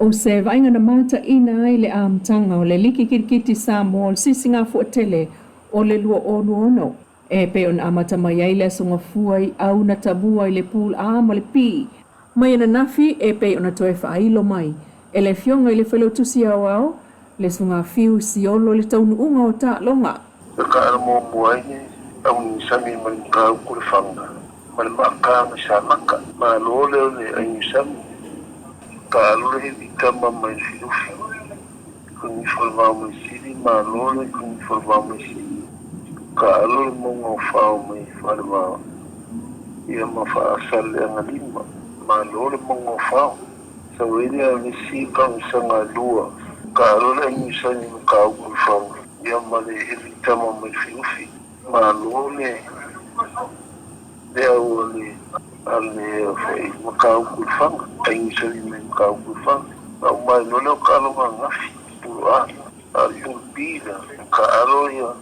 O se vaaiga na mataina ai le amataga o le Liki Kirikiti Samoa o le Sisigafua Tele o le 2026, e pei ona amata mai ai le Aso Gafua i au na tamua i le Pool A ma le B mai ananafi e pei ona toe faailo mai e le Afioga i le Failautusi Aoao le Susuga Fiu Siolo le taunuuga o taaloga. Na taalo muamua ai le Auniusami mai Matautu Lefaga ma le Maata mai Samata. Malo lea o le Ainiusami, taalo le Hevitama mai Lufilufi, Kunifa le Vao mai Sili, malo le Kunifa le Vao mai Sili, taalo le Mauga o Fao mai Falevao, ia ma Faasaleagalima, malo le Mauga o Fao. Sau ai lea o le isi tausaga e lua, taalo le Ainiusami Matautu Lefaga, ia ma le Hevitama mai Lufilufi. Malo le le au a le a le foi Matautu Lefaga, Ainisali mai Matautu Lefaga. Na uma ai loa lea o taaloga ananafi, Pool A, a o le Pool B la, taalo ia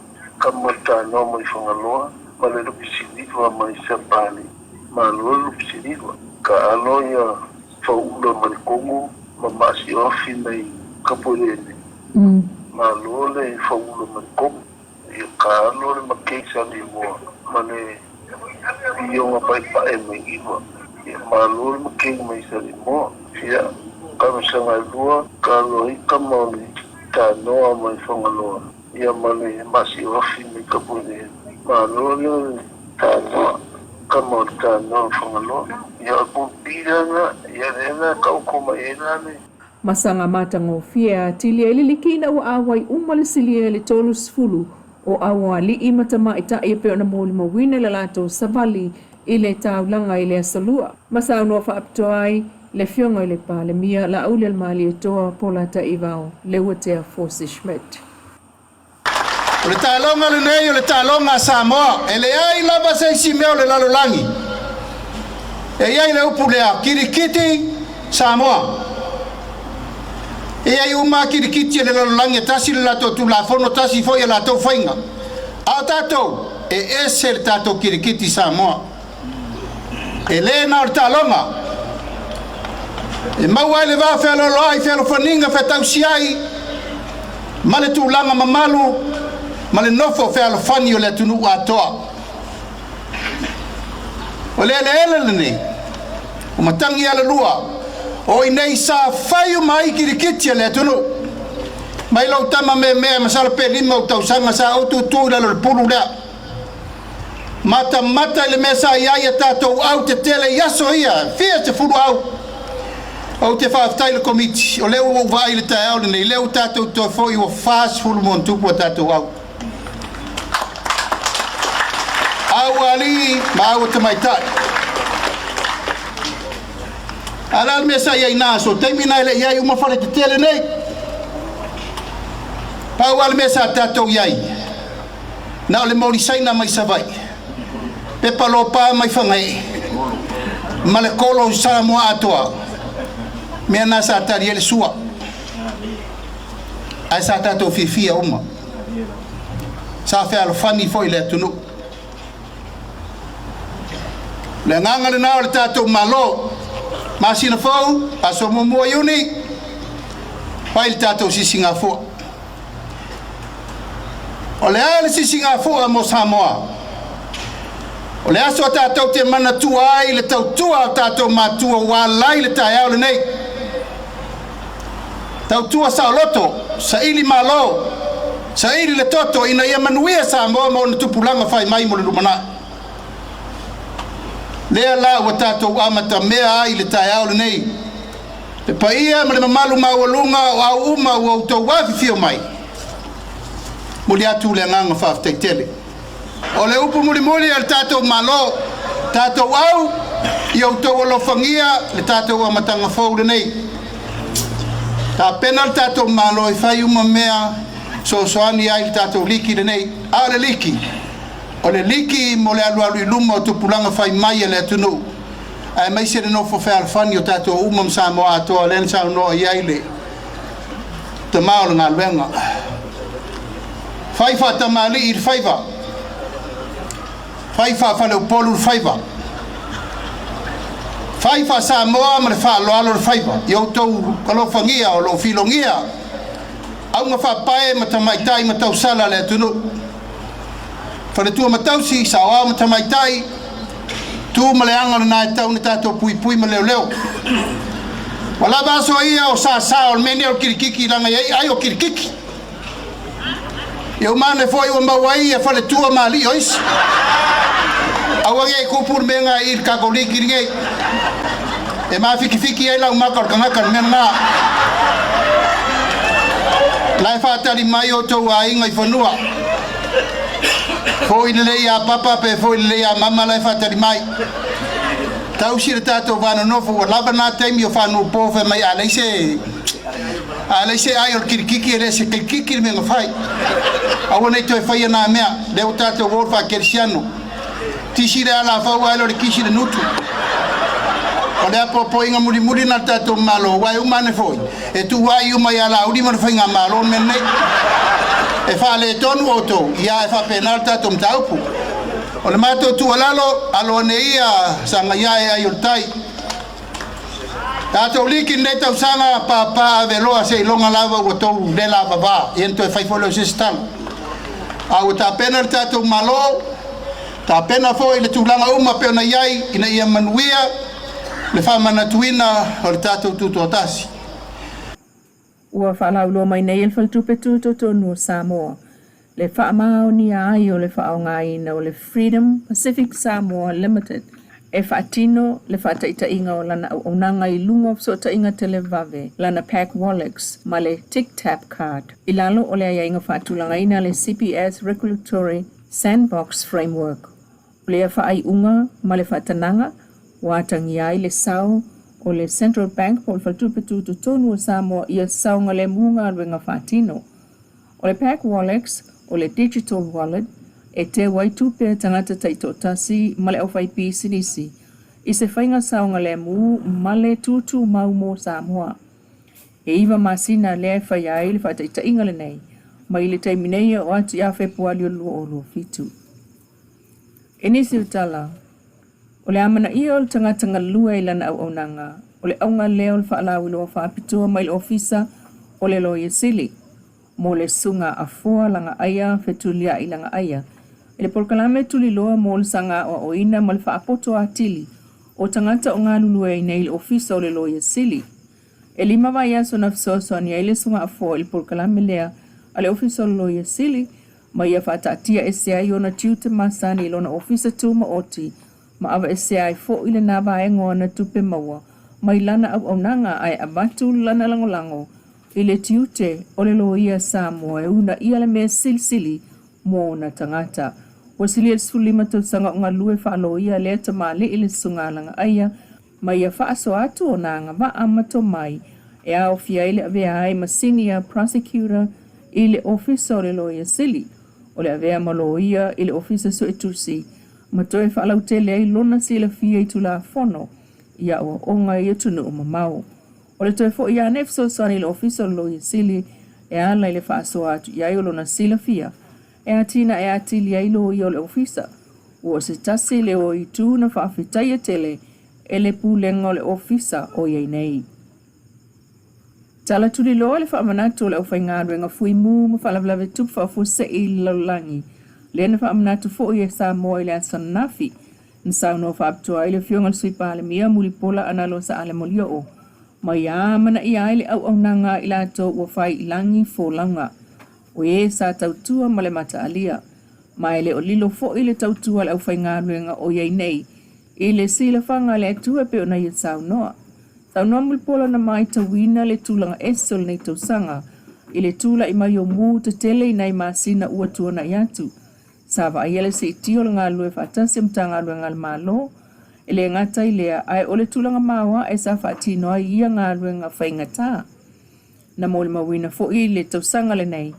tama le tanoa mai Fagaloa ma le Lupisiliva mai Sapani. Malo le Lupisiliva. Taalo ia Fauula mai Kogo ma Maasioafi mai Kapoeleele. Malo le Fauula mai Kogo. Ia taalo le makei Salimoa ma le Ioga Paepae mai Iva. Ia malo le makei mai Salimoa. Ia talosaga e lua, taalo ai tama o le Tanoa mai Fagaloa, ia ma le Maasioafi mai Tapueleele. Malo le Tanoa, tama o le Tanoa o Fagaloa. Ia o le pulupi lea ia lea na taoto mai ai la le. Ma saga matagofie atili ai le liki ina ua auai uma le silia i le 30 o auoalii ma tamaitai e pei ona molimauina i le latou savali i le taulaga i le Aso Lua. Ma saunoa faapitoa ai le Afioga i le Palemia Laaulialemalietoa Polataivao Leuatea Force Schmidt. O le taaloga lenei o le taaloga a Samoa, e leai lava se isi mea o le lalolagi e i ai le upu lea, kirikiti Samoa. E i ai uma lava kirikiti a le lalolagi e tasi le latou Tulafono, tasi foi a latou faiga. A o tatou, e ese le tatou kirikiti Samoa. E le na o le taaloga e maua ai le va fealoaloai, fealofaniga, featausiai ma le tulaga mamalu ma le nofo fealofani o le atunuu atoa. O le eleele lenei o Matagialalua o i inei sa fai uma ai kirikiti a le atunuu. Mai lou tama meamea masalo pe 5 ou tausaga sa ou tutu i lalo o le pulu lea. Matamata i le mea sa i ai a tatou au tetele i aso ia, fia sefulu au. Ou te faafetai i le Komiti, o lea ua ou vaai i le taeao lenei, lea ua tatou toe foi ua 40 ma ona tupu a tatou au. Au a alii ma au a tamaitai. A o le a le mea sa i ai i na aso, taimi na e le i ai uma fale tetele nei. Pau lava le mea sa tatou i ai, Na o le moli Saina mai Savaii, pepa lopa mai Fagaee, ma le kolo i Samoa atoa, mea na sa tali ai le sua. Ae sa tatou fiafia uma. Sa fealofani foi le atunuu. O le agaga lena o le tatou Malo. Masina fou, aso muamua o Iuni, fai le tatou sisigafua. O le a le sisigafua mo Samoa? O le aso a tatou te manatua ai le tautua a o tatou matua ua ala ai le taeao lenei. Tautua saoloto, saili malo, saili le toto ina ia manuia Samoa ma ona tupulaga fai mai mo le lumanai. Lea la ua tatou amatamea ai le taeao lenei. Le paia ma le mamalu maualuga o au uma ua outou afifio mai, momoli atu le agaga faafetai tele. O le upu mulimuli a le tatou Malo, tatou au, ia outou alofagia le tatou amataga fou lenei. Tapena le tatou Malo e fai uma mea soasoani ai le tatou liki lenei. A o le liki, o le liki mo le alualu i luma o tupulaga fai mai a le atunuu, aemaise le nofo fealofani o tatou uma ma Samoa atoa, lea na saunoa i ai le tama o le galuega. Fai faatamalii i le faiva, fai faafaleupolu le faiva. Fai faa-Samoa ma le faaaloalo le faiva i outou alofagia o lo o filogia auga faapae ma tamaitai ma tausala le atunuu. Faletua ma tausi, saoao ma tamaitai, tu ma le aga lena e tau na tatou puipui ma leoleo. Ua lava aso ia o sasa o le mea nei o le kilikiki leaga e i ai ai o kilikiki. Ia uma ane foi ua maua ai ia faletua ma alii o isi. Aua nei kupu le mea lena i le tatou liki lenei. E mafikifiki ai lau maka o le tagata le mea lena. La e faatali mai outou aiga i fanua. Foi lelei ia papa pe foi lelei ia mama la e faatali mai. Tausi le tatou va nonofo ua lava na taimi o faanuupo fai mai a leai se a leai se ai o le kilikiki e le se kilikiki le mea na fai. Aua nei toe faia nā mea, lea ua tatou o le faakerisiano. Tisi le alafau ae le o le kisi le nutu. O le apoapoaiga mulimuli lena a le tatou Malo, aua e uma ane foi, e tuuai uma ia Laauli ma le Faigamalo le mea lenei. E faaletonu outou, ia e faapena le tatou mataupu. O le matou tuualalo, alo ane ia sagai ae ai o le tai. Tatou liki lenei tausaga, papa aveloa seiloga lava ua tou le lavava, ia ona toe fai foi lea o se isi tala. A ua tapena le tatou Malo, tapena foi le tulaga uma pei ona i ai ina ia manuia le faamanatuina o le tatou Tutoatasi. Ua faalauiloa mai nei e le Faletupe Tutotonu o Samoa le faamaonia ai o le faaaogaina o le Freedom Pacific Samoa Limited e faatino le faataitaiga o lana auaunaga i luga o fesootaiga televave, lana Pac Wallex ma le Tic Tap Card, i lalo o le aiaiga faatulagaina a le CPS Regulatory Sandbox Framework. O lea faaiuga ma le faatanaga ua atagia ai le sao o le Central Bank po o le Faletupe Tutotonu o Samoa ia saogalemu galuega faatino. O le Pac Wallex, o le digital wallet e teu ai tupe a tagata taitoatasi ma le aufaipisinisi i se faiga saogalemu ma le tutumau mo Samoa. E iva masina lea e faia ai le faataitaiga lenei mai le taimi nei e oo atu ia Fepuali o le 2027. I nisi o tala, o le amanaia o le tagata galue i lana auaunaga, o le auga lea o le faalauiloa faapitoa mai le Ofisa o le Loia Sili mo le Susuga Afoa Lagaaia Fetuliai Lagaaia i le polokalame tuliloa mo le saga aoaoina ma le faapoto atili o tagata o galulue ai nei i le Ofisa o le Loia Sili. E lima vaiaso na fesoasoani ai le Susuga Afoa i le polokalame lea a le Ofisa o le Loia Sili ma ia faataatia ese ai ona tiute masani i lona ofisa tumaoti ma aveesea ai foi lena vaega o ana tupe maua mai lana auaunaga ae avatu lana lagolago i le tiute o le loia Samoa e uunaia le mea silisili mo ona tagata. Ua silia i le 15 tausaga o galue faaloia lea tamalii le Susuga a Lagaaia ma ia faasoa atu ona agavaa ma tomai e aofia ai le avea ai ma Senior Prosecutor i le Ofisa o le Loia Sili, o le avea ma Loia i le Ofisa Suetusi ma toe faalautele ai lona silafia i Tulafono i aoaoga i atunuu mamao. O le toe foi ane e fesoasoani i le Ofisa o le Loia Sili e ala i le faasoa atu i ai o lona silafia e atinae atili ai loia o le Ofisa. Ua se tasi lea o itu na faafetaia tele e le Pulega o le Ofisa o i ai nei. Tala tuliloa le faamanatu o le aufaigaluega fuimu ma faalavelave tupu faafuasei i le lalolagi, lea na faamanatu foi e Samoa i le aso ananafi. Na saunoa faapitoa ai le Afioga i le Sui Palemia Mulipola Anarosa Ale Molioo ma ia amanaia ai le auaunaga a i latou ua fai i lagi folauga. O e sa tautua ma le mataalia, ma e le o lilo foi le tautua a le aufaigaluega o i ai nei i le silafaga a le Atua e pei ona ia saunoa. Saunoa Mulipola na maitauina le tulaga ese o lenei tausaga i le tulai mai o mū tetele i nai masina ua tuanai atu. Sa vaaia le siitia o le galulue faatasi o Matagaluega a le Malo, e le gata i lea, ae o le tulaga maoae sa faatino ai ia galuega faigata. Na molimauina foi le tausaga lenei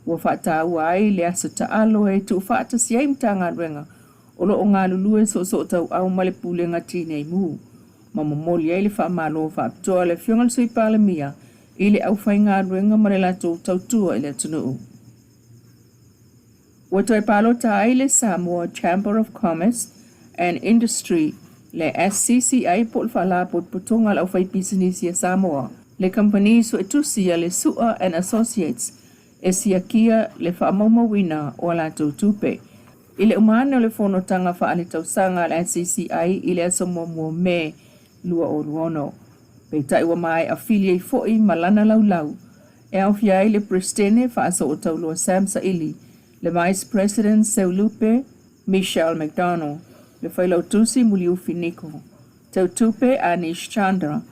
ua faataua ai le aso taalo e tuufaatasi ai Matagaluega o lo o galulue soosootauau ma le Pulega Tinei Mu, ma momoli ai le faamalo faapitoa a le Afioga i le Sui Palemia i le aufaigaluega ma le latou tautua i le atunuu. Ua toe palota ai le Samoa Chamber of Commerce and Industry Le SCCI po o le Faalapotopotoga a le Aufaipisinisi a Samoa, le Kamupani Suetusi a le Su'a and Associates e siakia le faamaumauina o a latou tupe. I le uma ane o le fonotaga faaletausaga a le SCCI i le aso 1 o Me 2026, peitai ua maea fili ai foi ma lana laulau e aofia ai le Peresetene Faasootauloa Sam Saili, le Vice President Seu Lupe Michelle McDonald, le Failautusi Muliufi Niko, Teutupe Anish Chandra,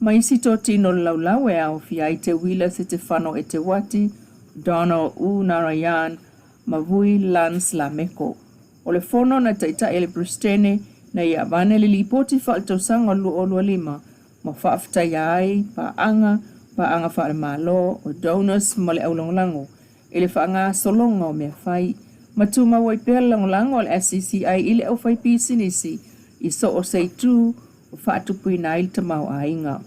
ma isi totino o le laulau e aofia ai Teuila Setefano Eteuati, Donald U Narayan ma Vui Lance Lameko. O le fono na taitai e le Peresetene na ia avane le Lipoti Faaletausaga o le 2025 ma faafetaia ai paaga, paaga faale-Malo, o donors ma le aulagolago i le faagasologa o mea fai, ma tumau ai pea le lagolago a le SCCI i le aufaipisinisi i so o se itu o faatupuina ai le tamaoaiga.